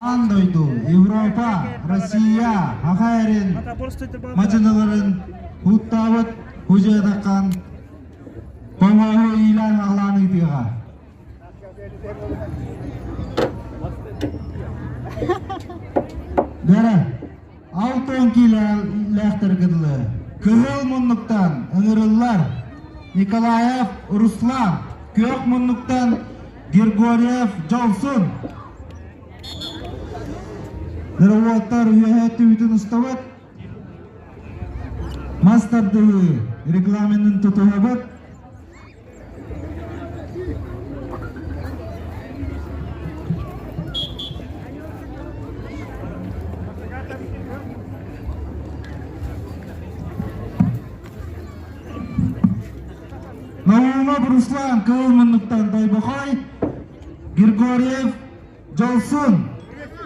Аан дойду, Европа, Россия, Саха эрин мадьыныларын һууттаабыт Худьуйатаххан помоһу иилээн аҕалаан ыытыаҕа. Бэрэ, алтан киилэлээхтэргэ дылы кыһыл муннуктан ыҥырыллар Николаев Руслан, күөх муннуктан Григорьев Дьолсун. Уолаттар үөһэ өттүбүтүн устабыт. Мас тардыһыы регламенын тутуһабыт. Наумов Руслан кыыл муннуктан Тойбохой, Григорьев Дьолсун,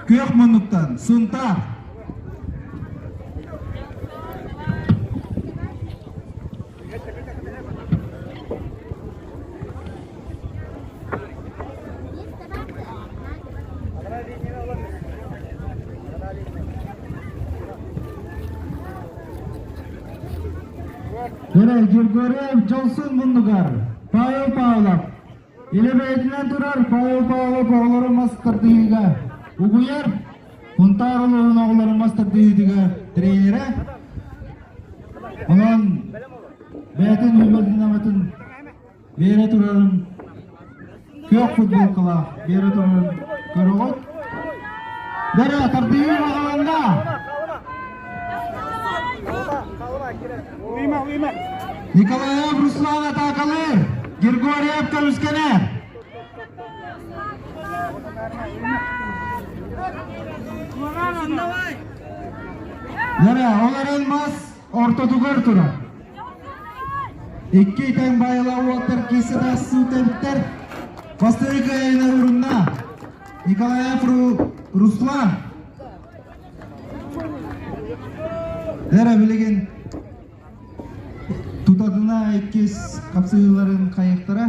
күөх муннуктан Сунтаар. Дөрө Григорьев Дьолсун муннугар Павел Павлов Илэ бэйэтинэн турар Павел Павлов оҕолору мас тардыһыыга угуйар, Сунтаар улууһун оҕолорун мас тардыһыытыгар тренерэ. Онон бэйэтин үбэтин-аматын биэрэ турарын күөх футболкалаах биэрэ турарын көрөҕүт. Бэрэ тардыһыы аҕаланна. Николаев Руслан атаакалыыр, Григорьев көмүскэнэр. Нара, ол эрэн мас ортотугар турар. Икки тэҥ байыла уоттар киисэтэ сүүтэбиттэр. Бастакы кыайыыны урунна. Николаев Руслан. Эрэ билигин тутатына иккис хапсыһыыларын хайыахтара,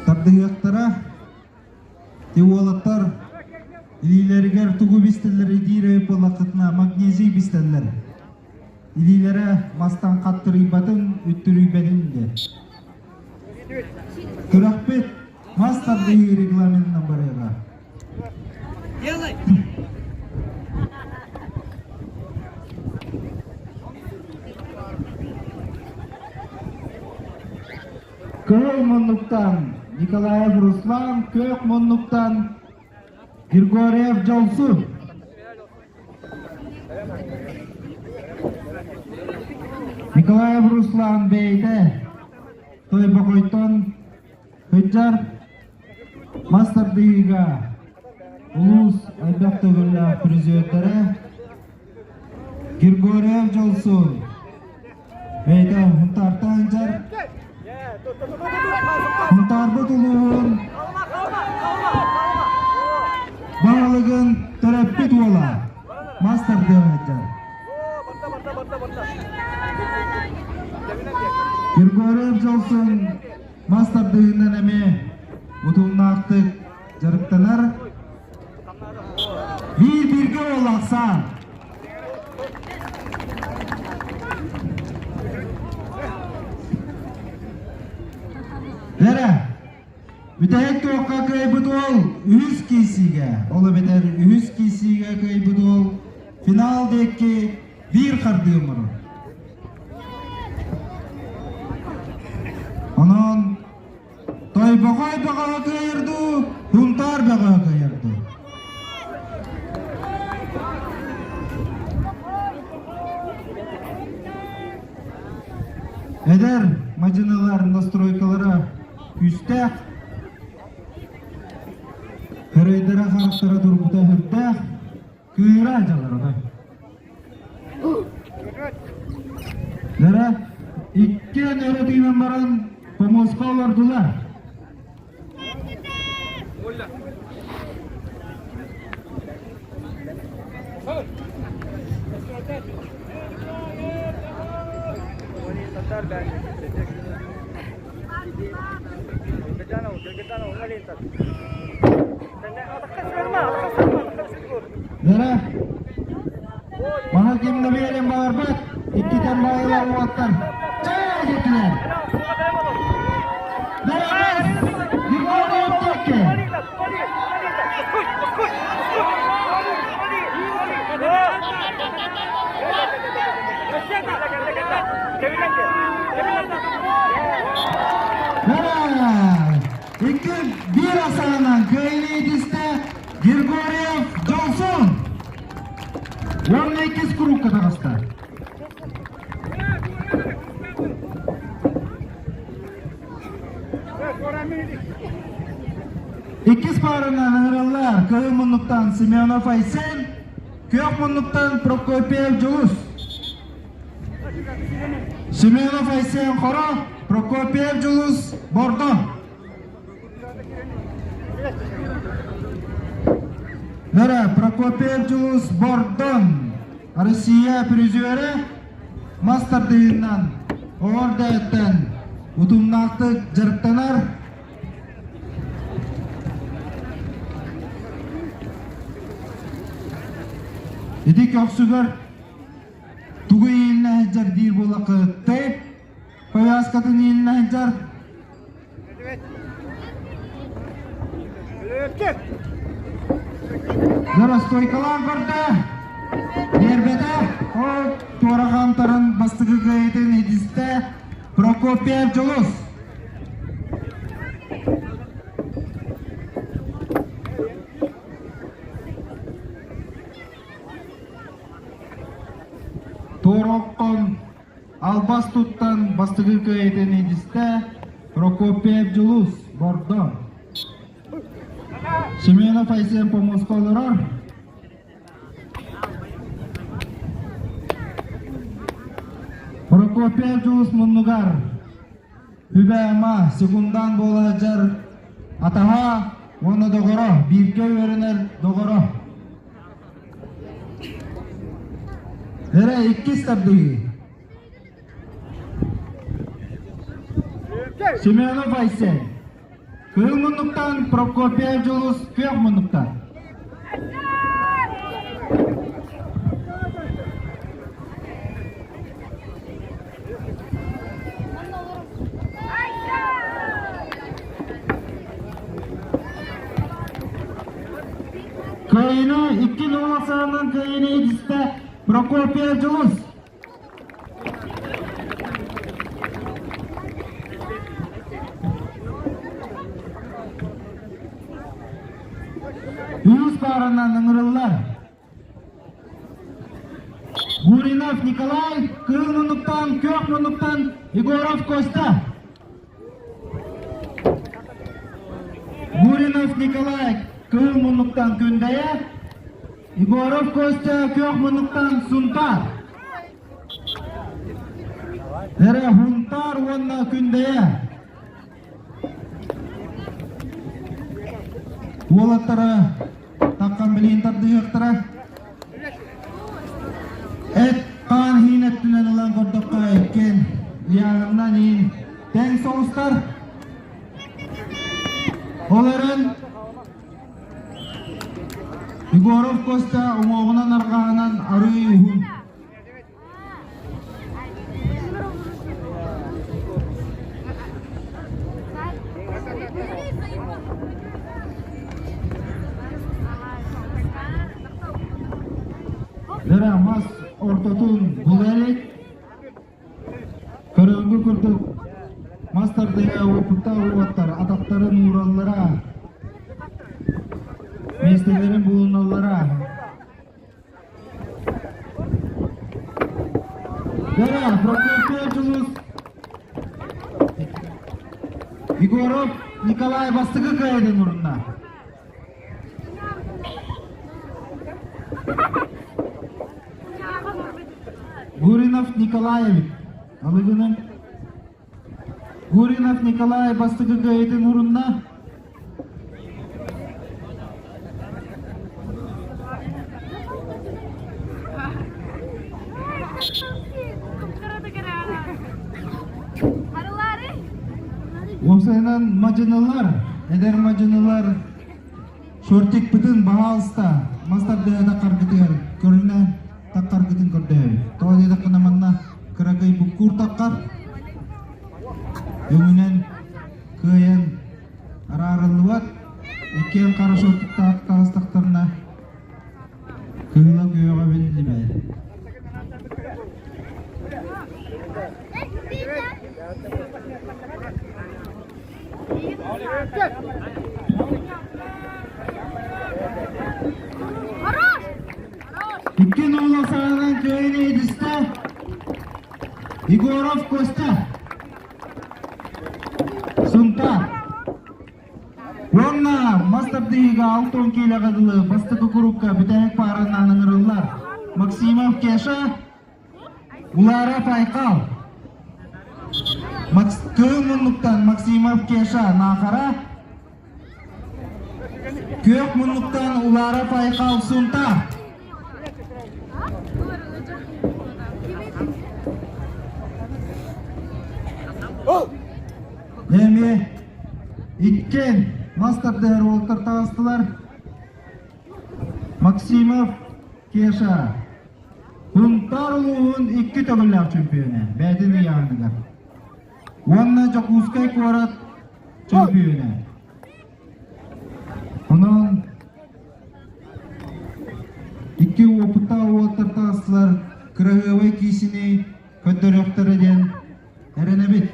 тардыһыахтара. Ти уолаттар илиилэригэр тугу бистэллэр диир буоллаххытына магнезий бистэллэр. Илиилэрэ мастан хаттырыйбатын, үттүрүйбэтин диэн. Күрэхпит Мас тардыһыы регламентынан барыаҕа. Делай! Кыһыл муннуктан Николаев Руслан, күөх муннуктан Григорьев Дьолсун. Николаев Руслан бэйэтэ Тойбохойтон Сылдьар мас тардыһыыга улуус элбэх төгүллээх призердэрэ Григорьев Дьолсун бэйэтэ Хунтаартан дьар Хунтаарбыт улууһун баһылыгын төрөппүт уола мас тардыа сылдьар. Григорьев Дьолсун Мас тардыһыынан эмиэ утумнаахтык дьарыктанар. Биир бииргэ уол ахсаан. Эрэ, бүтэһик туохха кыайбыт уол үһүс киирсиигэ, ол эбэтэр үһүс киирсиигэ кыайбыт уол финал диэки биир хардыы оҥорор. Онон Тойбохой бөҕөҕө кыайар дуу, Һунтаар бөҕөҕө кыайар дуу? Эдэр мадьынылар настройкалара күүстээх, Хөрөйдөрө харахтара турбута сүрдээх, кыыра дьаллара Дара иккиэн өрө тыынан баран помоска олордулар. биэрэн баҕарбат, иккитэн баайылар уолаттар. Чэй диэтилэр. Дорогас Егоров диэки. Икки биир асаанан кыайыы итистэ Григорьев Джонсон. Уонна иккис курукка таҕыста. Иккис паарынан ыҥыраллар кыһыл муннуктан Семенов Айсен, күөх муннуктан Прокопьев Дьулус. Семенов Айсен Хоро, Прокопьев Дьулус Бордо. Нара Прокопьев Дьулус Бордон, Россия призерэ мас тардыһыынан оҕор дэйэттэн утумнаахтык дьарыктанар. Ити көхсүгэр тугу иилинэ сылдьар диир буоллаххыт повязкатын иилинэ сылдьар. Доростойкалаан көрдө, биэрбэтэ, ол туора хаамтаран бастакы кыайыытын итистэ Прокопьев Дьулус. Туороккон Албас туттан бастакы кыайыытын итистэ Прокопьев Дьулус, Бордо. Семенов Айсен помоска олорор. Прокопьев Дьулус муннугар Үбэ-ама секундан буола сылдьар атаһа уонна доҕоро, бииргэ үөрэнэр доҕоро. Эрэ иккис тардыһыы. Семенов Айсен. Кыһыл муннуктан Прокопьев Дьулус күөх муннуктан. Кыайыны 2-0 саанан кыайыны итистэ Прокопьев Дьулус. Үс пааранан ыҥырыллар. Гуринов Николай, кыһыл муннуктан, күөх муннуктан Егоров Костя. Гуринов Николай кыһыл муннуктан Күндэйэ, Егоров Костя күөх муннуктан Сунтаар. Эрэ Хунтаар уонна Күндэйэ. Уолаттара таххан билиин тардыһыахтара. Эт хаан иһин өттүнэн ылан көрдөххө иккиэн ыйааһынынан иин тэҥ соҕустар. Ол эрэн Егоров Костя уҥуоҕунан арҕаһынан арыый уһун. Дара мас ортотун була илик. Көрөнгө курдук мас тардыга уопуттаах уолаттар атахтарын уураллара, миэстэлэрин булуналлара. Дара, Прокопьев Дьулус, Егоров Николай бастакы кыайдын урунна. Гуринов Николаевич, алыгынан. Гуринов Николай бастакы кыайытын урунна. Уопсайынан мадьынылар, эдэр мадьынылар шортикпытын баһаалыста мас тардыһа таххаргытыгар көрүнэ. таххаргытын көрдөһөбүт. Тоҕо диэтэххинэ манна кыракый буккуур таххар өҥүнэн кыайан араарыллыбат. Иккиэн хара суоттуктаах таҕыстахтарына кыыла күөҕэ биллибэт. Икки нула саҕанан кыайын эдистэ Егоров Костя. Сунтаар. Уонна мас тардыһыыга 60 киилэҕэ дылы бастакы курукка бүтэһик пааранан ыҥырыллар. Максимов Кеша, Уларов Айхал. Макс Кыыл муннуктан Максимов Кеша Наахара. Күөх муннуктан Уларов Айхал Сунтаар. Эми иккиэн мас тардыһар уолаттар таҕыстылар. Максимов Кеша Сунтаар улууһун икки төгүллээх чөмпүйүөнэ бэйэтин ыйааһыныгар уонна Дьокуускай куорат чөмпүйүөнэ. Онон икки уопуттаах уолаттар таҕыстылар кыраһыабай киисини көрдөрүөхтэрэ диэн эрэнэбит.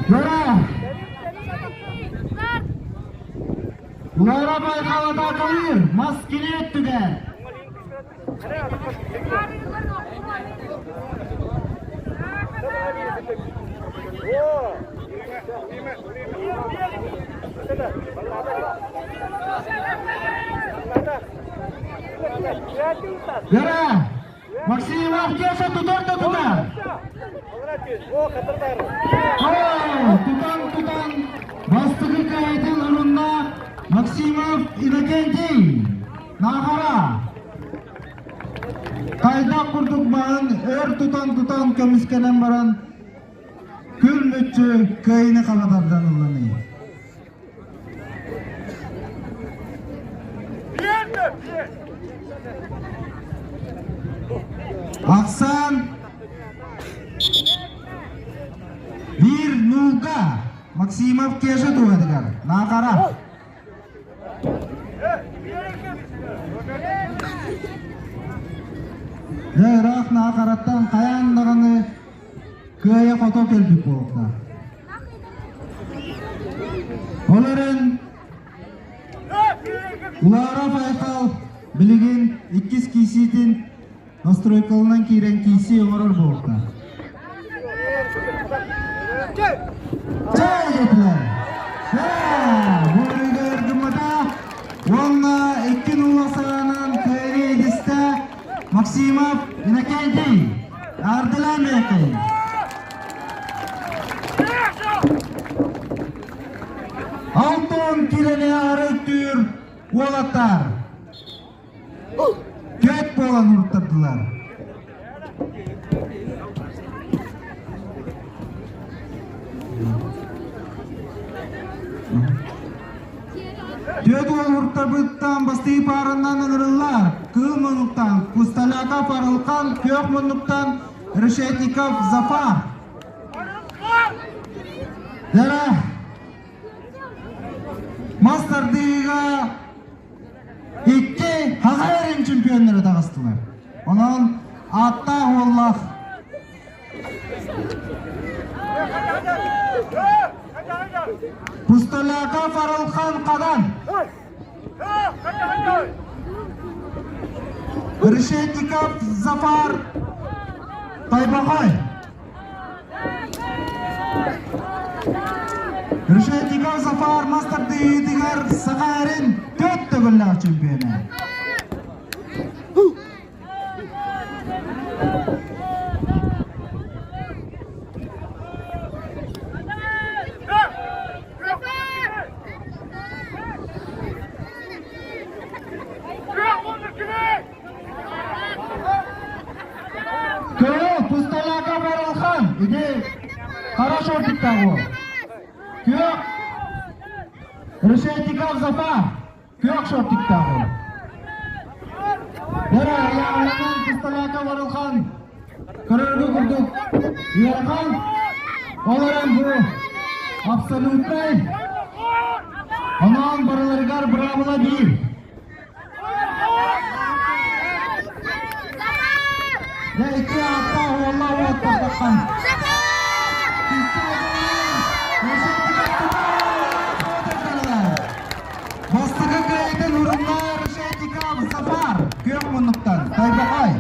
Ура! Лара Байкала Такалыр, мас килиэт түгэр. Вера! Максимов Кеша тутар да тутар! Тутан-тутан бастакы каайтын урунна Максимов Иннокентий! Наахара! Хайдах курдук маһын өр тутан-тутан көмүскэнэн баран күл мүччү кыайыны хаба тардан ылланый. Ахсаан биир нуулга Максимов Кеша туһатыгар Наахара. Дьэ ыраах Наахараттан хайаан даҕаны кыайа-хото кэлбит буолуохтаах. Ол эрэн Уларов Айхал билигин иккис киисиитин настройкалынан киирэн киисии оҥорор буолуохтаах. Чэй диэтилэр. Буруйгар гыммата уонна икки нула саҕанан кыайыы эдистэ Максимов Иннокентий Ардылаан бэйэккэй. Алтон килэни арыттыыр уолаттар. Түөрт буолан уруттардылар. Түөрт уол уруттарбыттан бастыы паарынан ыҥырыллар. Кыыл муннуктан Пустоляков Арылхан, күөх муннуктан Решетников Зафар. Дара мас тардыыга Икки Саха эрин чемпионнары таҕыстылар. Онон ааттаах уоллаах Пустоляков Арылхан Хадан Решетников Зафар Тайбахай. Решетников Зафар мас тардыһыытыгар Саха эрин төрт төгүллээх чемпиона. Кыыл Пустолака Барылхан, иди хара шортиктаах уол. Күөх Решетников Зафар, күөх шортиктаах уол. Бара айааланан Пустолака Барылхан көрөргө курдук ыарахан. Ол эрэн бу абсолютнай. Онон барыларыгар быраабыла биир. Дьэ икки ааттаах уоллаах уоттардаххан. Бастакы кыайытын урунна Решетников Зафар күөх муннуктан Тайбахай.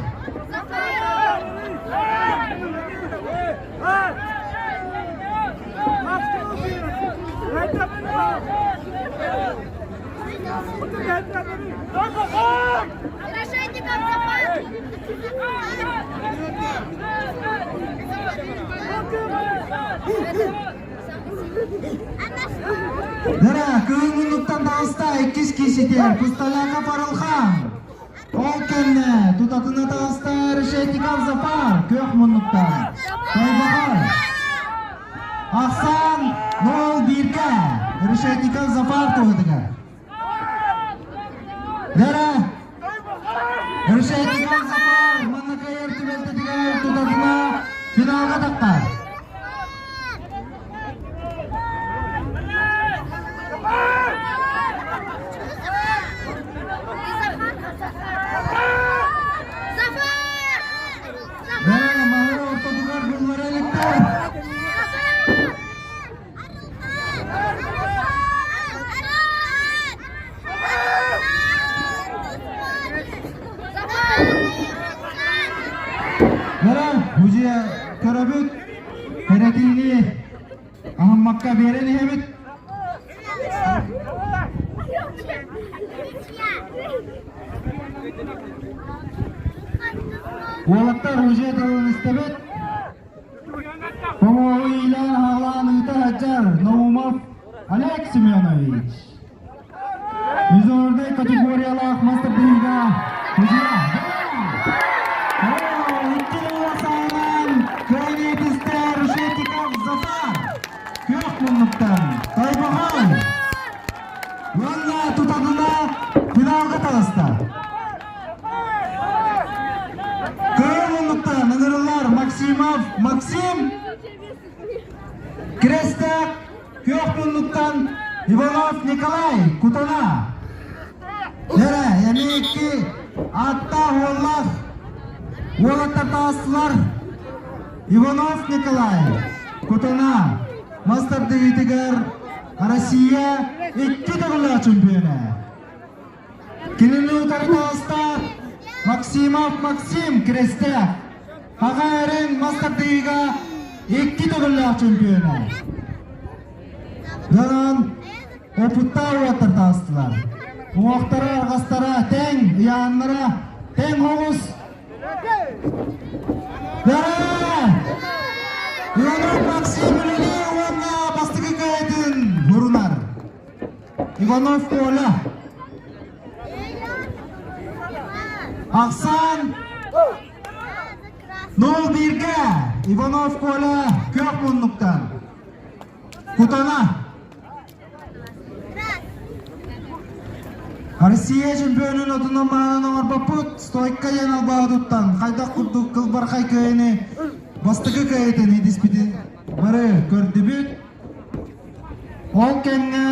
Решетников Зафар! Дара, кыһыл муннуктан таҕыста иккис кииситэ Пустоляков Арылхан. Ол кэннэ тутатына таҕыста Решетников Зафар күөх муннуктан. Тайбахай. Ахсаан 0-1-гэ Решетников Зафар туһатыгар. Дара, Решетников Зафар маннакайар түбэлтэтигэр тутатына финалга таххар. Дара, маһыр ортотугар буллара иликтэр. Дара, уже көрөбүт, кэрэтиини аһыммакка биэрэн иһэбит. Уолаттар уже тылын истэбит. Помоһу иилээн-аһаҕалаан ыыта сылдьар Наумов Олег Семенович. Международнай категориялаах мастер-бириигэ судья. Кыайыытыстар Решетников Зафар, күөх муннуктан Тайбахан уонна тутатына финалга таҕыста. Кыһыл муннуктан ыҥырыллар Максимов Максим, Крестээх күөх муннуктан Иванов Николай Кутана. Эрэ, эмиэ икки аттаах уоллаах уолаттар таҕыстылар. Иванов Николай Кутана мас тардыһыытыгар Россия икки төгүллээх чемпиона. Кинини утары таҕыста Максимов Максим Крестээх. Хаха эрин мас тардыһыыга икки төгүллээх чемпиона. Дьонон опыттаах уолаттар таҕыстылар. Уҥуохтара, арҕастара тэҥ, ыйааннара тэҥ оҕус. Дара! Иванов Максим үлэлии уонна бастакы кыайытын урунар. Иванов Коля. Ахсаан 0-1-гэ Иванов Коля күөх муннуктан. Кутана. Россия чемпионун отунан маанан оҥорбоппут стойка диэн албаһы туттан хайдах курдук кылбархай кыайыны бастакы кыайытын идиспитин бары көрдүбүт. Ол кэмҥэ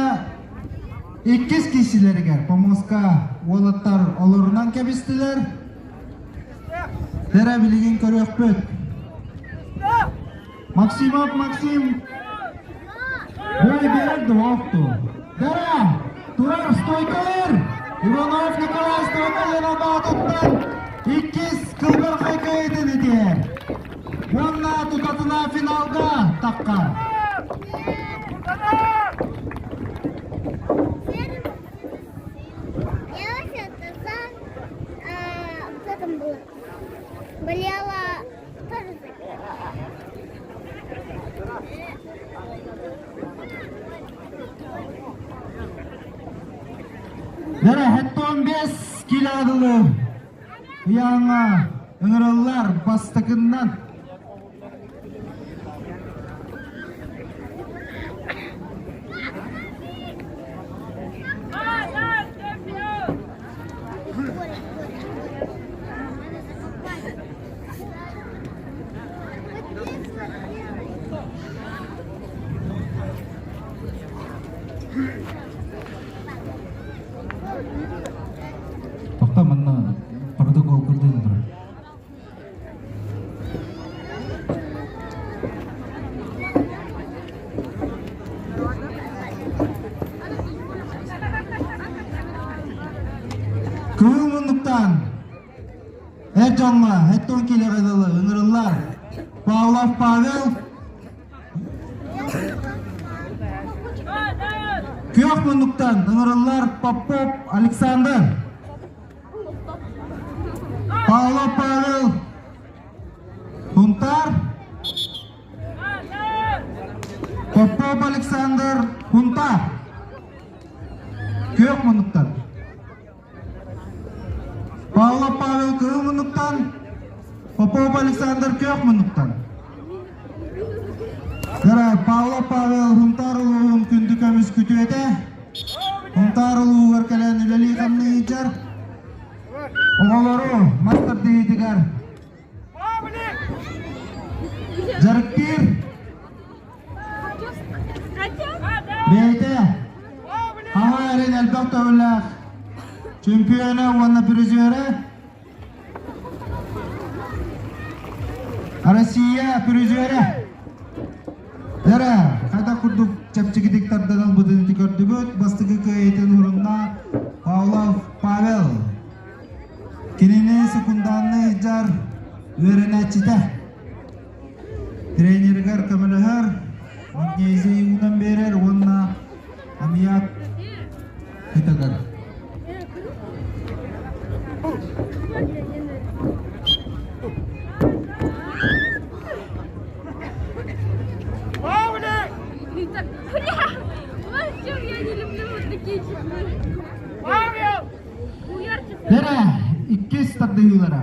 иккис киисилэригэр помоска уолаттар олорунан кэбистилэр. Тэрэ билигин көрүөхпүт. Максимов Максим бой биэрэр дуохту. Дара, турар стойкалар! Иванов Николай стойкалар албаатыттан иккис кылбархай кыайытын итиэр. Уонна тутатына финалга таххар. Дэрэ, 75 кило дылы ыйааҥҥа ыҥырыллар бастакыннан. Тохто манна протокол курдук турар. Кыыл муннуктаан эр дьоҥҥо эттон киилэҕэ дылы ыҥырыллар Павлов Павел Күөх муннуктан ыҥырыллар Попов Александр Павлов Павел Хунтар Попов Александр Хунтар Күөх муннуктан Павлов Павел Кыһыл муннуктан, Попов Александр Күөх муннуктан. Кыра Павлов Павел Хунтаар улууһун күндү көмүс күтүөтэ. Хунтаар улууһугар кэлэн үлэлии-хамныы сылдьар. Оҕолору мас тардыһыытыгар дьарыктыыр. Бэйэтэ хаһа эрин элбэх төгүллээх чемпиона уонна призерэ Россия призерэ Дэрэ, хайдах курдук чэпчэкитик тардан ылбытын ити көрдүбүт. Бастакы кыайыытын урунна Павлов Павел. Кинини секунданный дьар үөрэнээччитэ. Тренеригэр көмөлөһөр, магнезий уунан биэрэр уонна аммиак ытатар. Бля, вот в чем я не люблю вот такие чехлы. Дэрэ, иккис тардыһыылара.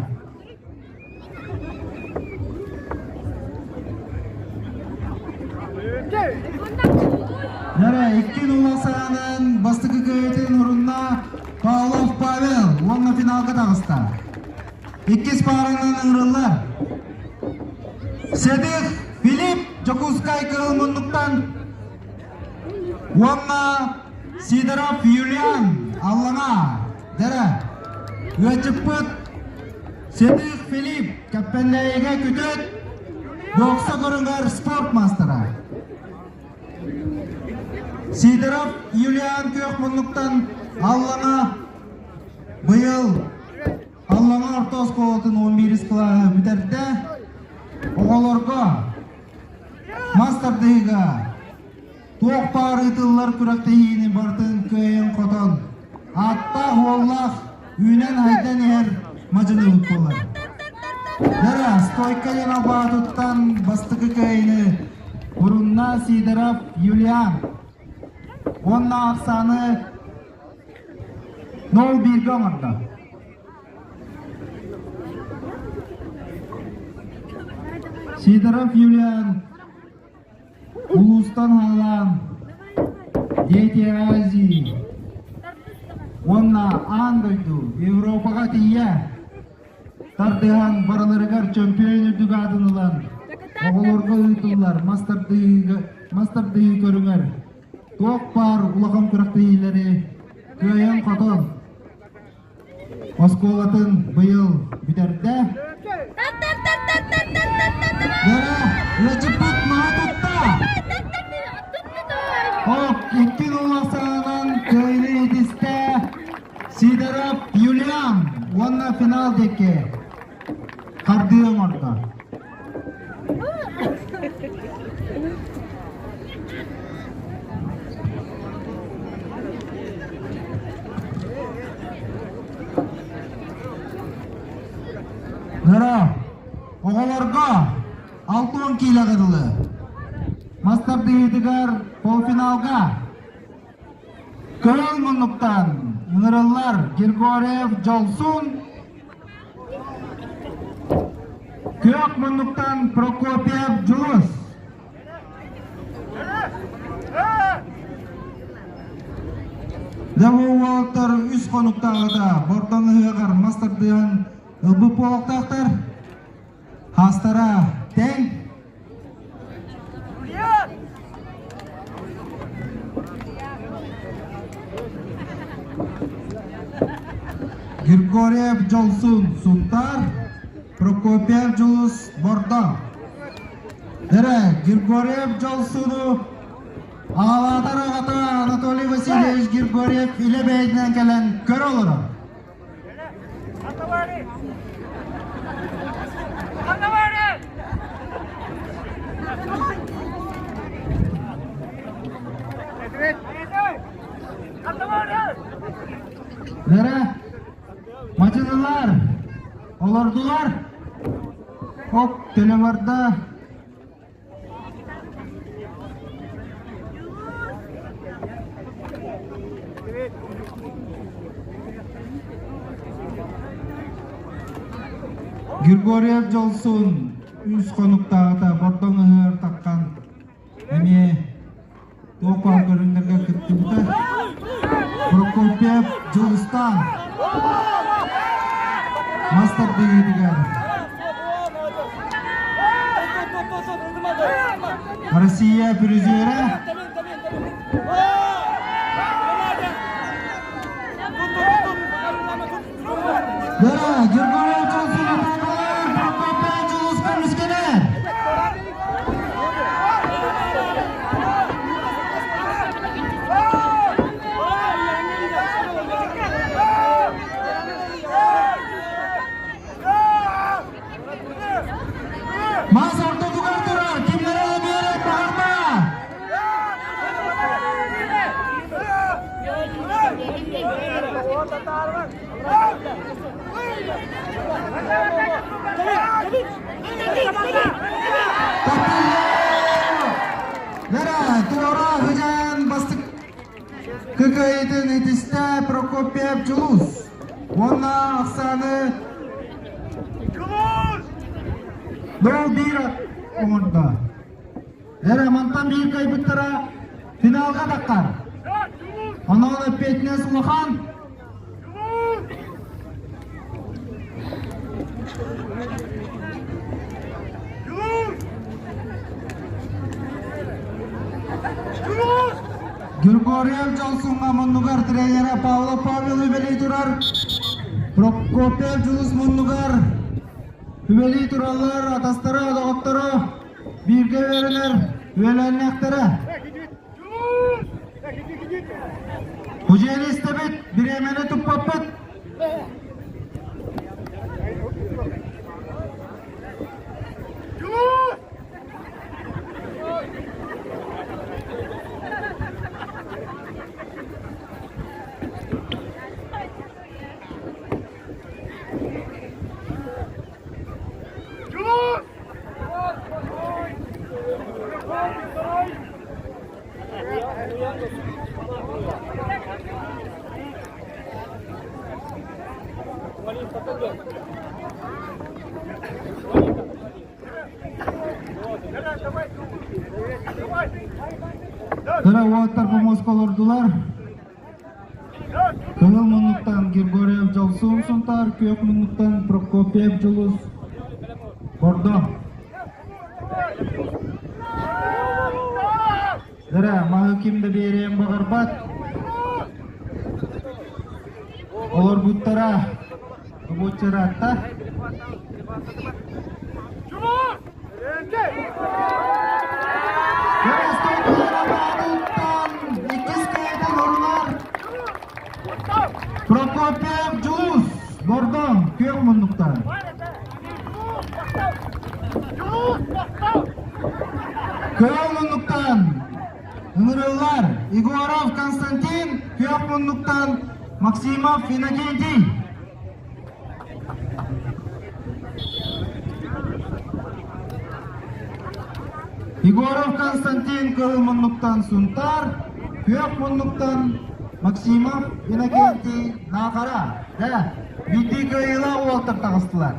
Дэрэ, икки нула саанан бастакы кыайыытын урунна Павлов Павел уонна финалга таҕыста. Иккис пааранан ыҥырыллар. Седых Филипп Дьокуускай кыһыл муннуктан уонна Сидоров Юлиан Аллаҥа Дэрэ, ыалдьыппыт Седых Филипп Кэппэннээйигэ күтүт бокса көрүҥэр спорт маастара. Сидоров Юлиан күөх муннуктан Аллаҥа быйыл Аллаҥа орто оскуолатын 11 кылааһы бүтэрдэ. Оҕолорго мас тардыһыыга Туох баар ыытыллар күрэхтэһиини барытын кыайан-хотон, ааттаах-уоллаах үүнэн-айдан иһэр мадьыныбыт буолар. Дара, стойка диэн албаатыттан бастакы кыайыыны Урунна Сидоров Юлиан уонна ахсааны 0-1-гэ оҥордо. Сидоров Юлиан Улуустан хаалаан Дети Азии уонна аан дойду Европаҕа тиийэ тардыһан барыларыгар чөмпүйүөн үрдүк аатын ылан оҕолорго ыытыллар мас тардыһыыга мас тардыһыы көрүҥэр туох баар улахан күрэхтэһиилэри кыайан-хотон Оскуолатын быйыл бүтэрдэ. Дара, ыалдьыппыт маһа тутта. Ок, икки уласаанан кыайыы итистэ Сидоров Юлиан уонна финал диэки хардыы оҥордо. Нара, оҕолорго 60 киилэҕэ дылы мас тардыһыытыгар полуфиналга Кыһыл муннуктан Ыҥырыллар Григорьев Дьолсун, Күөх муннуктан Прокопьев Дьулус. Дьэ бу уолаттар үс хонуктааҕыта Бордоҥ ыһыаҕар мас тардыһан ылбыт буолуохтаахтар. Хаастара тэҥ. Григорьев Дьолсун Сунтаар, Прокопьев Дьулус Бордоҥ. Эрэ Григорьев Дьолсуну аҕалаатар аҕата Анатолий Васильевич Григорьев илэ бэйэтинэн кэлэн көрө олорор. Эрэ мадьынылар олордулар. Оп төлө барда. Григорьев Дьолсун үс хонуктааҕыта Бордоҥ ыһыар таххан эмиэ туох баар көрүҥнэргэ кыттыбыта. Прокопьев Дьулустаан мас тардыһыытыгар Россия призера Да, Григорий Дьолсун Прокопьев Дьулус көмүскэнэр. Мас ортотугар турар, кимнэрэ да биэрэн баҕарма! Лера, туора сыдьаан бастык кыкайытын итистэ Прокопьев Дьулус уонна ахсааны Дол биир оҥордо. Эрэ мантан биир кыайбыттара финалга таххар. Онон эппиэтинэс улахан. Григорьев Дьолсуҥҥа муннугар тренера Павлов Павел үлэлии турар. Прокопьев Дьулус муннугар үлэлии тураллар атастара, доҕотторо бииргэ үөрэнэр үөлээннээхтэрэ. Худьуйан истэбит, бириэмэни туппаппыт. Кыра уолаттар помоска олордулар. Кыһыл муннуктан Григорьев Дьолсуун Сунтаар, күөх муннуктан Прокопьев Дьулус Бордоҥ. Эрэ, маһы ким да биэриэн баҕарбат. Олорбуттара обуоччараатта. Иккис кыайтан орунар Прокопьев Дьулус Бордоҥ күөх муннуктан. Күөх муннуктан ыҥырыллар Егоров Константин, күөх муннуктан Максимов Иннокентий. Егоров Константин кыһыл муннуктан Сунтаар, күөх муннуктан. Максимов Иннокентий Наахара. Да, биирдии кыайыылаах уолаттар таҕыстылар.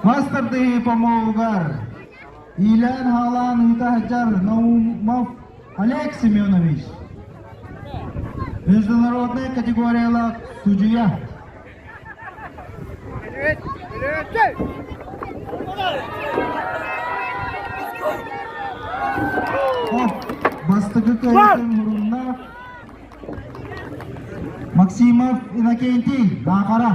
Мас тардыһыы помоугар иилээн-хаалаан ыыта сылдьар Наумов Олег Семенович, международная категориялаах судьуйа. Бастакы кыайыытын мурунна Максимов Иннокентий Наахара.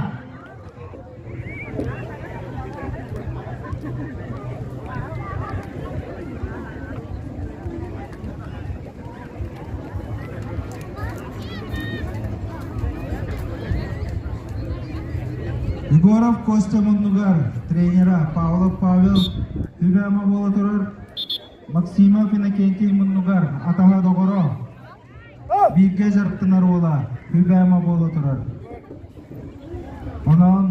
Егоров Костя муннугар тренера Павлов Павел Түбэма буола турар Максимов Иннокентий муннугар атаһа доҕоро бииргэ дьарыктанар уола Түбэма буола турар. Онон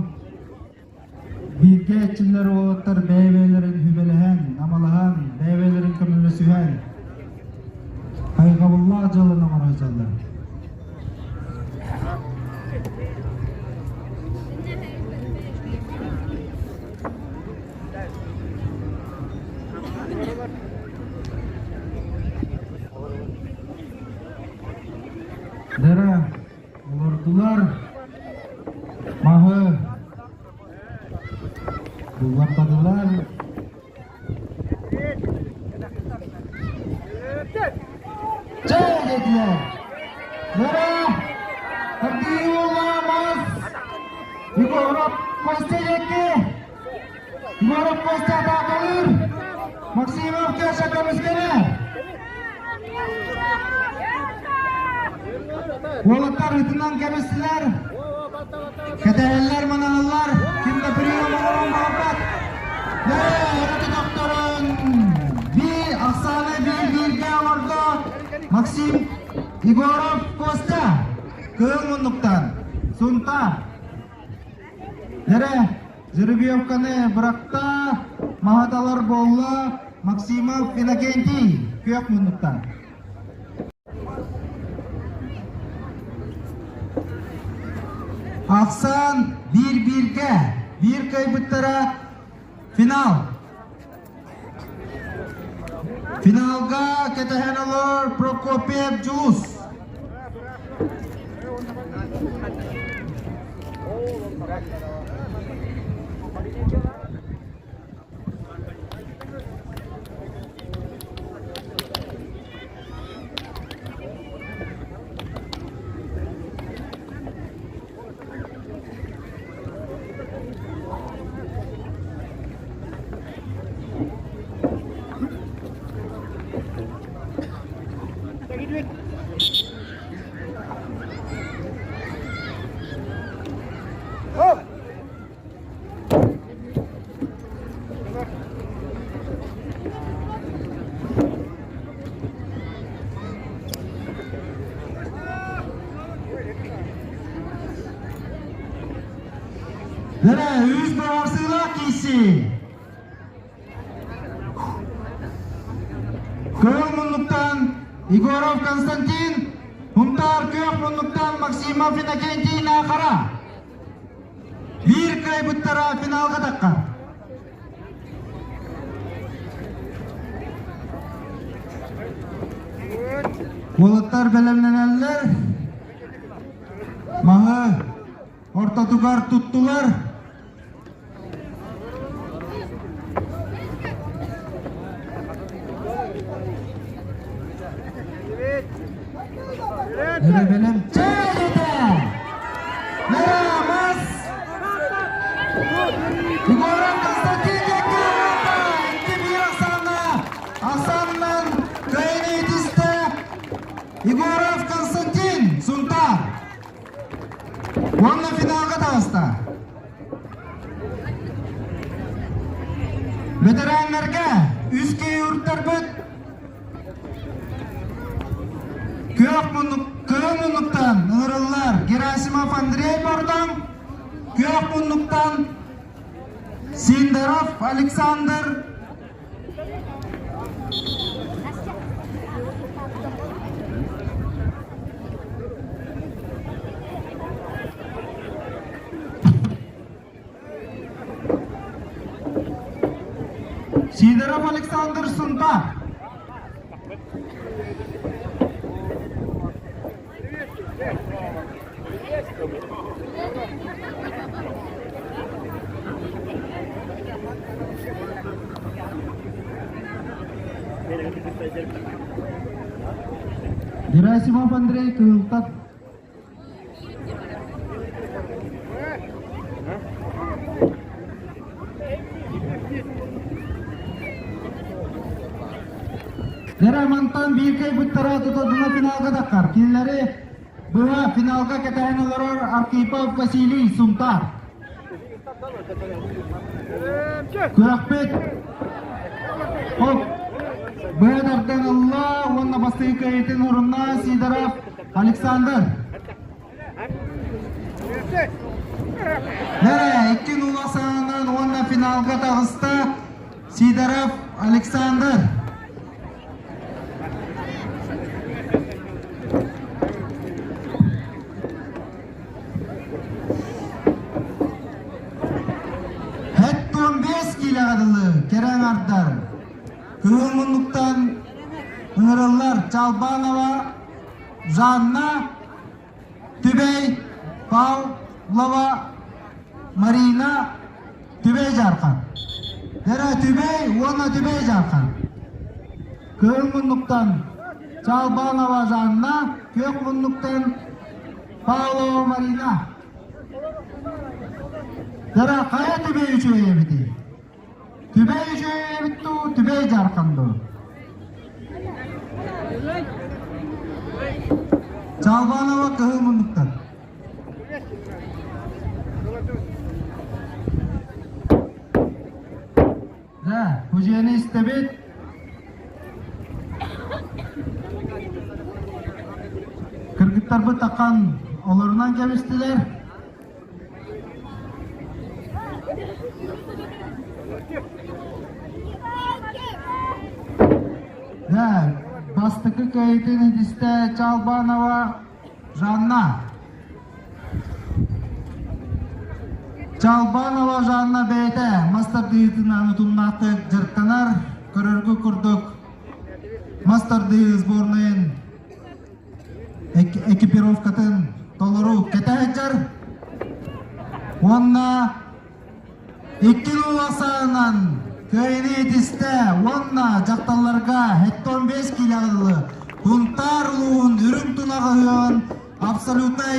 бииргэ эрчиллэр уолаттар бэйэ-бэйэлэрин сүбэлэһэн, амалаһан, бэйэ-бэйэлэрин көмөлөсүһэн хайҕабыллаах дьыаланы оҥоро сылдьаллар. Дара олордулар маһы булларбатылар. Чэ диэтилэр. Дара тардыы мас Егоров Костя диэки Егоров Костя атаакалыыр. Максимов Кеша көмүскэнэ. Уолаттар ытынан кэбистилэр. Кэтэһэллэр, манаһаллар. Ким да прием оҥорон барбат. Өрө тохторон би ахсааны биир бииргэ оҥордо Максим Егоров Костя кыыл муннуктан Сунтаар Эрэ жеребьевканы бырахта маһаталар буолла Максимов Иннокентий күөх муннуктан Ахсаан биир-бииргэ, биир кыайбыттара финал. Финалга кэтэһэн олор Прокопьев Дьулус. Нэрэ, үс быһаарсыылаах киирсии. Кыыл муннуктан Егоров Константин, Хунтаар күөх муннуктан Максимов Иннокентий Наахара. Биир кыайбыттара финалга таххар. Уолаттар бэлэмнэнэллэр. Маһы ортотугар туттулар. Нэрэ бэлэм чээлэтэ! Нэрэ мас! Егоров Константин Якимова 2-1 ахсааҥҥа ахсаанынан кыайыыны итистэ Егоров Константин Сунтаар уонна финалга таҕыста. Ветераннарга үс киһи уртарбыт Күөх муннук. Кыһыл муннуктан ыҥырыллар Герасимов Андрей Бордоҥ, күөх муннуктан Сидоров Александр Сидоров Александр Сунтар. Герасимов Андрей Кыылтат. Дьэ, мантан биир кыайбыттара тутатына финалга таххар. Кинилэри быһа финалга кэтэһэн олорор Архипов Василий Сунтаар. Күрэхпит Хоп быһа тардан ылла уонна бастакы кыайыытын урунна Сидоров Александр. Нэрэ, 2-0 саҕанан уонна финалга таҕыста Сидоров Александр. Хэт 15 киилэҕэ дылы кэрэ аҥардар кыһыл муннуктан ыҥырыллар Чалбанова Жанна Түбэй Павлова Марина Түбэй Дьаархан. Эрэ Түбэй уонна Түбэй Дьаархан. Кыһыл муннуктан Чалбанова Жанна, күөх муннуктан Павлова Марина. Дара хайа Түбэй үчүгэй эбитий? Түбэй үчүгэй эбит дуу, Түбэй Дьаархан дуу? Чалбанова кыһыл муннуктан. Да, бу истэбит. Кыргыттарбыт таххан олорунан кэбистилэр. Да, бастакы кыайыытын итистэ Чалбанова Жанна. Чалбанова Жанна бэйэтэ мас тардыһыытынан утумнаахтык дьарыктанар, көрөргө курдук мас тардыһыы сборнайын экипировкатын толору кэтэ сылдьар уонна 2-0 саанан кыайыыны итистэ уонна дьахталларга 75 киилэҕэ дылы Сунтаар улууһун үрүҥ тунах ыһыаҕын абсолютнай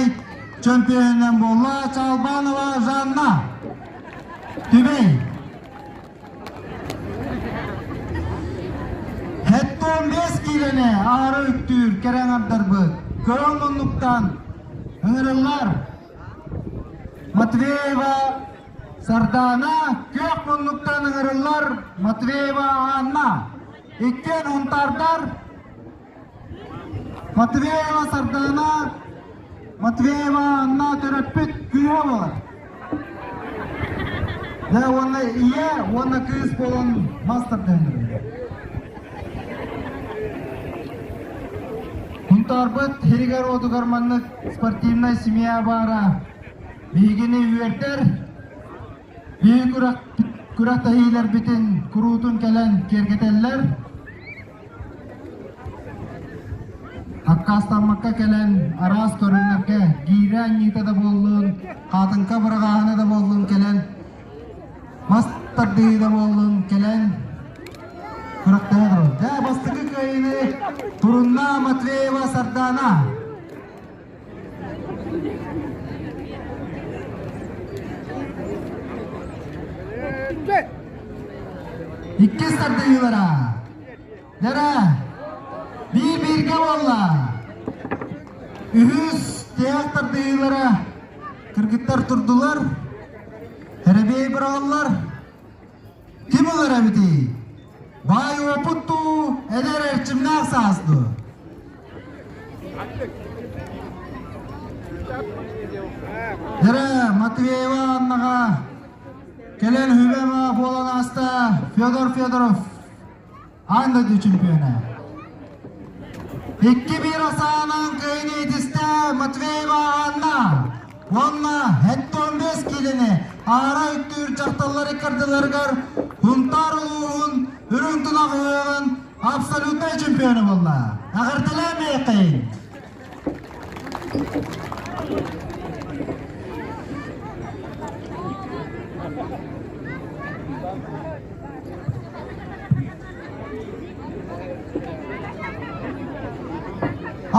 чөмпүйүөнүнэн буолла Чалбанова Жанна. Түбэй. 75 киилэни аһары үктүүр кэрэ аҥардарбыт көрөн муннуктан ыҥырыллар Матвеева Сардаана күөх муннуктан ыҥырыллар Матвеева Анна. Иккиэн унтаардар Матвеева Сардаана, Матвеева Анна төрөппүт кыыһа буолар. Дьэ уонна ийэ уонна кыыс буолан мас тардыһыннарар. Сунтаарбыт сиригэр-уотугар маннык спортивнай семья баара биһигини үөрдэр. Биһиги күрэхтэһиилэрбитин куруутун кэлэн киэргэтэллэр. Аккаастаммакка кэлэн араас көрүҥнэргэ гиирэ анньыыта да буоллун, хаатыҥка быраҕааһына да буоллун кэлэн, мас тардыһыы да буоллун кэлэн күрэхтэһэ турар. Дьэ, бастакы кыайыыны турунна Матвеева Сардаана. Иккис тардыһыылара. Дара, биир-бииргэ буолла. Үһүс тиһэх тардыһыылара кыргыттар турдулар, эрэбиэй быраҕаллар. Ким ылар эбитий? Баай уопут дуу, эдэр эрчимнээх саас дуу? Эрэ Матвеева Аннаҕа кэлэн хүбэма буолан ааста Федор Федоров аан дойду чемпиона. 2-1 асаанан кыайыны итистэ Матвеева Анна уонна 75 киилэни аара үктүүр дьахталлар иккардыларыгар Сунтаар улууһун Үрүҥ Тунах ыһыаҕын абсолютнай чемпиона буолла. Эҕэрдэлээн миэххин!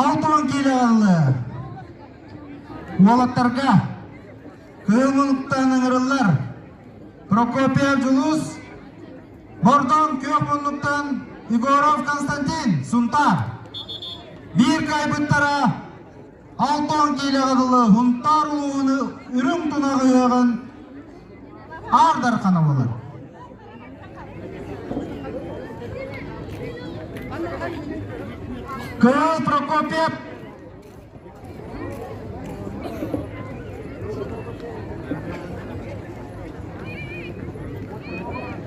Алтан киилэ ылла. Уолаттарга кыыл муннуктан ыҥырыллар Прокопьев Дьулус, Бордоҥ күөх муннуктан Егоров Константин, Сунтаар. Биир кыайбыттара 60 киилэҕэ дылы Һунтаар улууһун үрүҥ тунах ыһыаҕын Аар Дархана буолар. Кыыл Прокопьев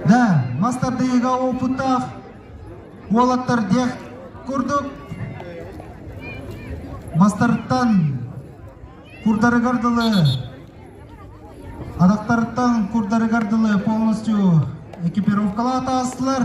Да, мас тардыыга опыттаах уолаттар диэх курдук мастартан курдарыгар дылы атахтарыттан курдарыгар дылы полностью экипировкалаат аастылар.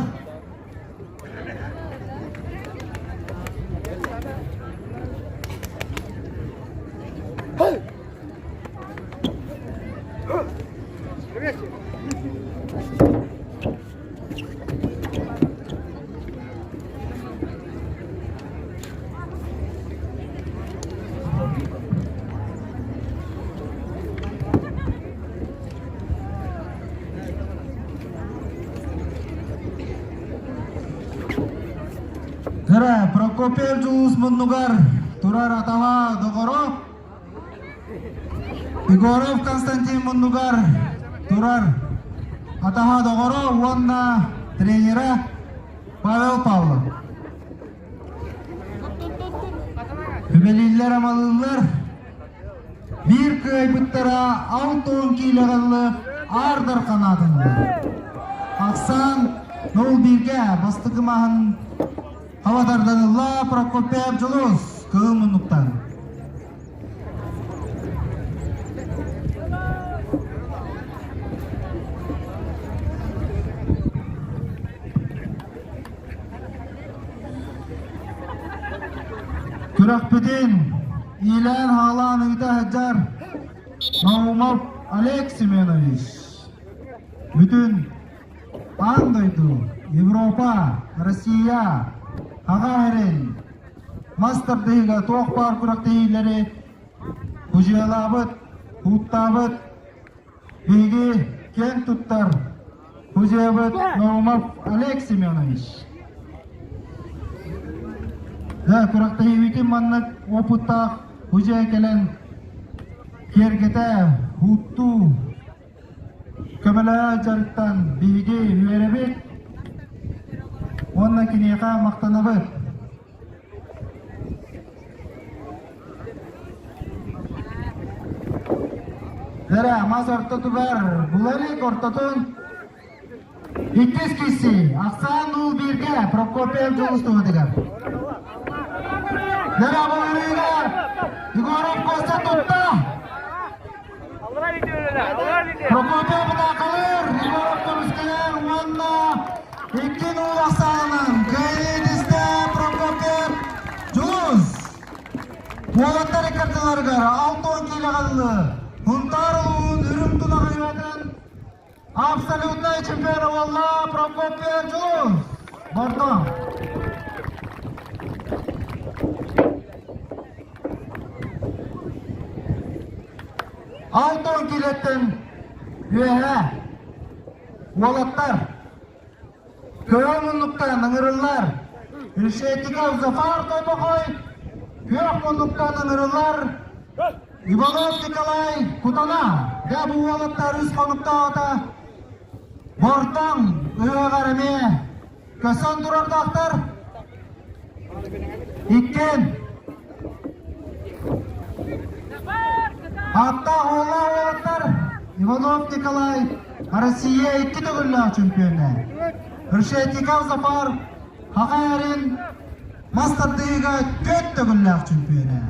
Кыра Прокопьев Дьулус муннугар турар атаҕа доҕоро Егоров Константин муннугар турар атаҕа доҕоро уонна тренера Павел Павлов. Үбэлииллэр-амалыыллар Биир кыайбыттара 60 киилэҕэ дылы Аар Дархан аатыннар. Ахсаан 0-1-гэ бастакы маһын хаба тардан ылла Прокопьев Дьулус кыһыл муннуктан. Күрэхпитин иилээн-хаалаан ыыта сылдьар Наумов Олег Семенович бүтүн аан дойду, Европа, Россия, Аҕа сирин мас тардыһыыга туох баар күрэхтэһиилэри худьуйалаабыт, ууттаабыт Биһиги киэн туттар музейбыт Наумов Олег Семенович. Да, күрэхтэһиибитин маннык опыттаах музей кэлэн киэргэтэ, ууттуу, көмөлөһө дьарыктан биһиги үөрэбит уонна киниэхэ махтанабыт. Эрэ, мас ортотугар буларик ортотун иккис киси ахсаан нуул бииргэ Прокопьев Дьулус туһатыгар. Эрэ, буларыыга Егоров Костя тутта. Прокопьев атаакалыыр, Егоров көмүскэлэр уонна 2-0 ахсаанынан кыайыы тистэ Прокопьев Дьулус. Уолаттар иккардыларыгар 60 киилэҕэ дылы Һунтаар улууһун үрүҥ тунах ыһыатын абсолютнай чемпиона буолла Прокопьев Дьулус. Бордоҥ. Алтан киилэттэн үөһэ уолаттар көйө муннуктан ыҥырыллар Решетников Зафар Тойбохой күөх муннуктан ыҥырыллар Иванов Николай Кутана дьэ бу уолаттар үс хонуктааҕыта Бортаҥ ыһыаҕар эмиэ көсөн турардаахтар Иккиэн. Ааттаах уоллаах уолаттар Иванов Николай Россия икки төгүллээх чөмпүйүөнэ. Решетников Зафар Хаха эрин мас тардыһыыга түөрт төгүллээх чөмпүйүөнэ.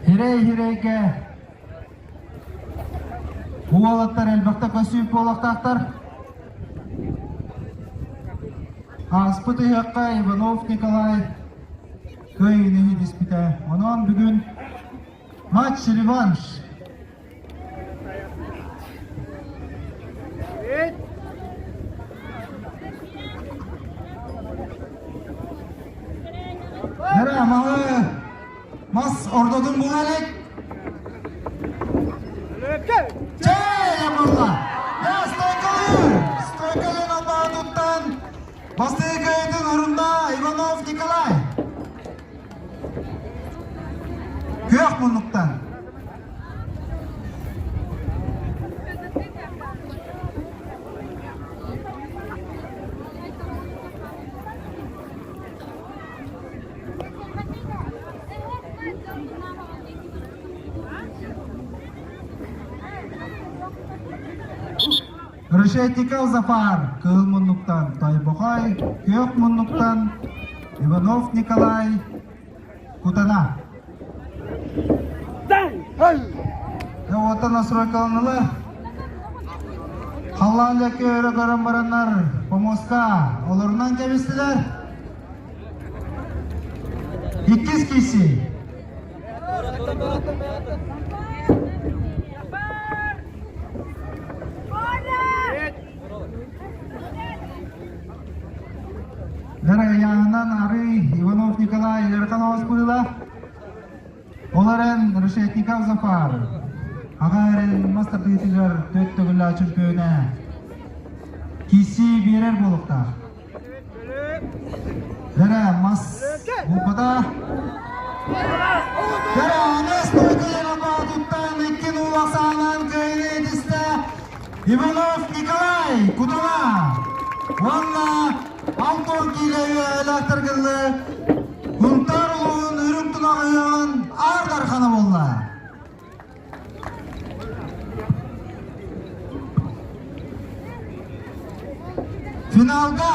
Хирей-хирейгэ Уолаттар элбэхтэ көстүүк буолуохтаахтар. Ааспыт ыһыахха Иванов Николай кыайыыны ситиспитэ. Онон бүгүн матч-реванш. Нара малы Мас ортотун була илик. Чэй буолла. Я стойкалыыр. Стойкалыын албаатыттан бастыы кыайытын урунна Иванов Николай. Күөх муннуктан. Решетников Зафар кыһыл муннуктан Тойбохой, күөх муннуктан Иванов Николай Кутана. Уоттан настройкаланылар. Халлаан дьэкки өрө көрөн бараннар помоска олорунан кэбистилэр. Иккис киси. Дара Ары Иванов Николай Ерканов быыла. Ол эрэн Решетников Зафар. Аҕа эрэн мас тардыытыгар төрт төгүллээх чөмпүйүөнэ. Киси биэрэр буолуохтаах. Дара мас булбата. Дара анас туттан иккин ууласаанан кыайыы этистэ Иванов Николай Кутула уонна Алтон киилэ үөһэлээхтэргиллы Кунтаар улууһун үрүҥ тунах ыһыаҕын Аар Дархана буолла. Финалга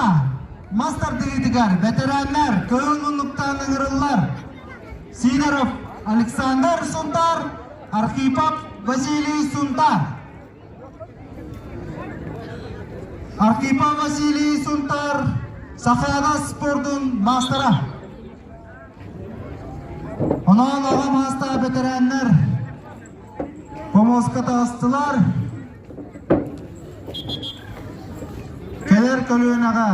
мас тардыһыытыгар бэтэрээннэр көҥүл муннуктаан ыҥырыллар. Сидоров Александр Сунтар, Архипов Василий Сунтар. Архипов Василий Сунтар Сахаада спордун маастара. Онон аҕа маастаах бэтэрээннэр помоска таҕыстылар. Кэлэр көлүөнэҕэ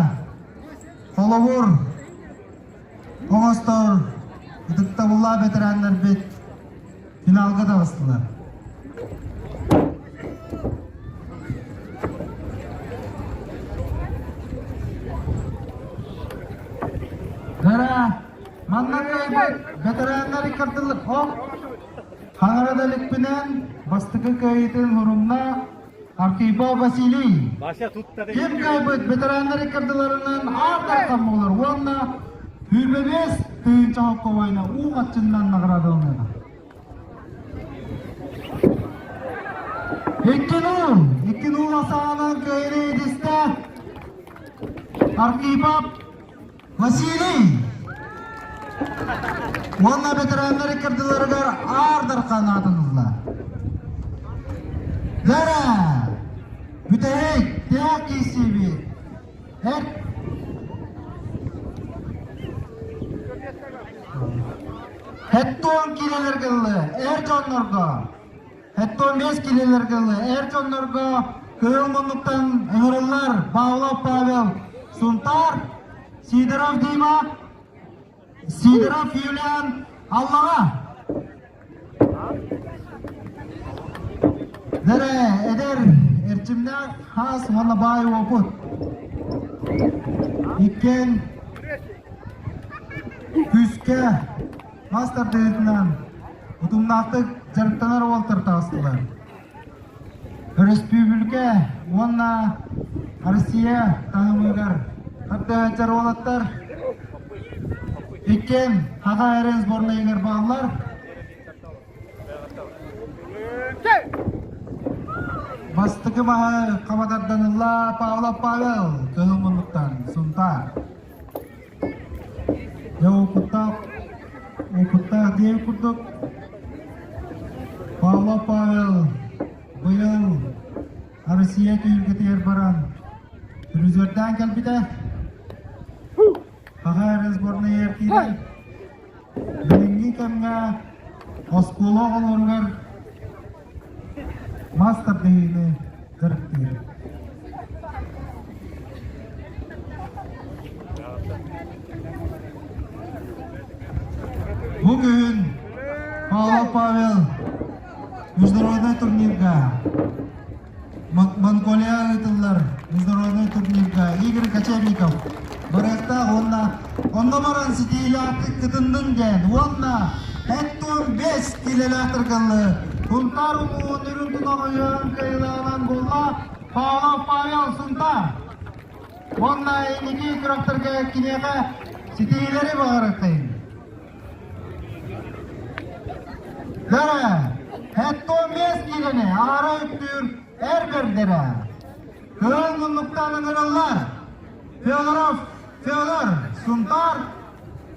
холобур оҥостор ытыктабыллаах бэтэрээннэрбит финалга таҕыстылар. Дара, манна кыайбыт бэтэрээннэр иккардылар. Ох, хаҥара да иликпинэн бастакы кыайыытын урумна Архипов Василий. Ким кыайбыт ветераннар иккардыларынан аат буолар уонна 25 тыһыынча холкуобайна уу хаччыннан наҕараадаланыаҕа. Икки нуул, 2-0 асаанан кыайыны этистэ Архипов Василий. Уонна ветераннар иккардыларыгар Аар Дархан аатын ылла. Дара! Бүтэһик, тиһэх киирсиибит. Эр Хеттон киилэлэргэ ыллы, эр дьоннорго. Хеттон 5 киилэлэргэ ыллы, эр дьоннорго кыһыл муннуктан ыҥырыллар Павлов Павел Сунтар, Сидоров Дима, Сидоров Юлиан Аллаҕа. Дэрэ, эдэр, эрчимнээх хаас уонна баай уопут. Иккиэн күүскэ мас тардыһыытынан утумнаахтык дьарыктанар уолтар таҕыстылар. Өрөспүүбүлүкэ уонна Россия таһымыгар тардыһааччар уолаттар иккиэн Саха эрэн сборнайыгар бааллар. Бастакы маһы хаба тардан ылла Павлов Павел кыһыл муннуктан Сунтаар. Дьэ опыттаах, опыттаах диэн курдук Павлов Павел быйыл Россия түһүлгэтигэр баран призердаан кэлбитэ. Саха эрэ сборнайыгар киирэн билиҥҥи кэмҥэ оскуола оҕолоругар мас тардыһыыны дьарыктыыр. Бу күһүн Павлов Павел международнай турнирга Монголия ыытыллар международнай турнирга Игорь Кочевников барыахтаах уонна онно баран ситиилээхтик кытыннын диэн уонна 75 киилэлээх тыргыллы Сунтаар улууһун үрүҥ тунаҕыйын кыайыылааҕынан буолла Павлов Павел Сунтаар. Уонна инники күрэхтэргэ киниэхэ ситиһиилэри баҕарыаххайын. Дара, 75 киилэни аара үктүүр эр бэрдэрэ. Кыһыл муннуктан ыҥырыллар. Федоров Федор Сунтаар,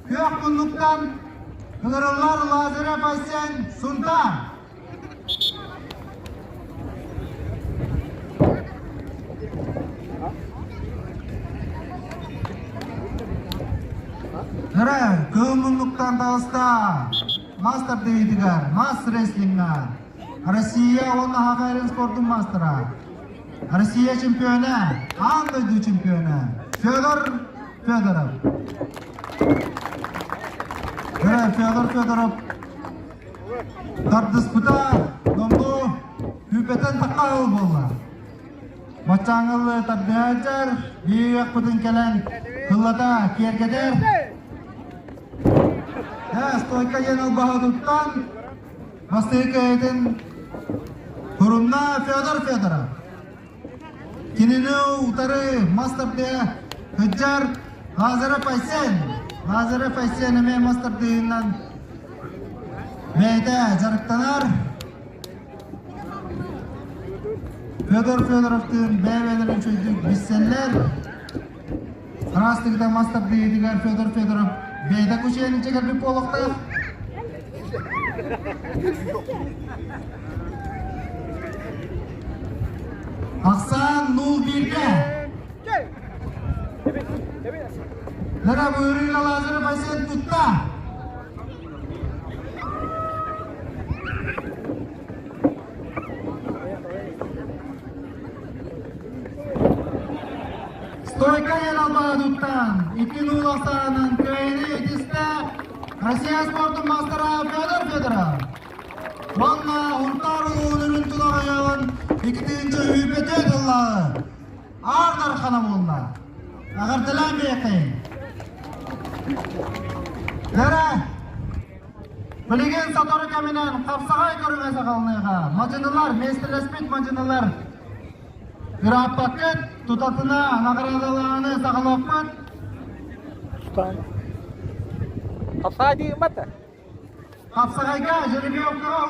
күөх муннуктан ыҥырыллар Лазарев Айсен Сунтаар. Эрэ, кыһыл муннуктан таҕыста мас тардыһыытыгар, мас рестлиҥҥа Россия уонна Саха спордун маастара, Россия чемпиона, аан дойду чемпиона Федор Федоров. Эрэ, Федор Федоров Тардыспыта номнуо күүпэтэн тахха буолла. Баччааҥҥылы тардыһааччар биһиэхпитин кэлэн кыллата киэргэтэр. Ээ, стойка диэн албаһы туттан бастакы кэйэтин турунна Федор Федоров. Кинини утары мас тардыа сылдьар Лазарев Айсен. Лазарев Айсен эмиэ мас тардыһыынан бэйэтэ дьарыктанар. Федор Федоровтыын бэйэ-бэйэлэрин үчүгэйдик билсэллэр. Араас мас тардыһыытыгар Федор Федоров бэйэтэ кучуйан кэлбит буолуохтаах. Ахсаан нуул бииргэ. Лара Бырыына Лазарев Айсен тутта. Стойка Ялабадуттан 2-0 ахсаанынан кыайыыны итистэ Россия спортун маастара Федор Федоров. Уонна Унтаар улууһун үрүн тунаҕайаҕын 2024 сыллааҕы Аар Дархана буолла. Эҕэрдэлээн биэххин. Дара, билигин сотору кэминэн хапсаҕай көрүҥэ саҕаланыаҕа. Мадьынылар, миэстэлэспит мадьынылар Ырааппаккыт, тутатына наҕараадалааһыны саҕалыахпыт. Хапсаҕай диэн бата. Хапсаҕайга жеребьевкаҕа.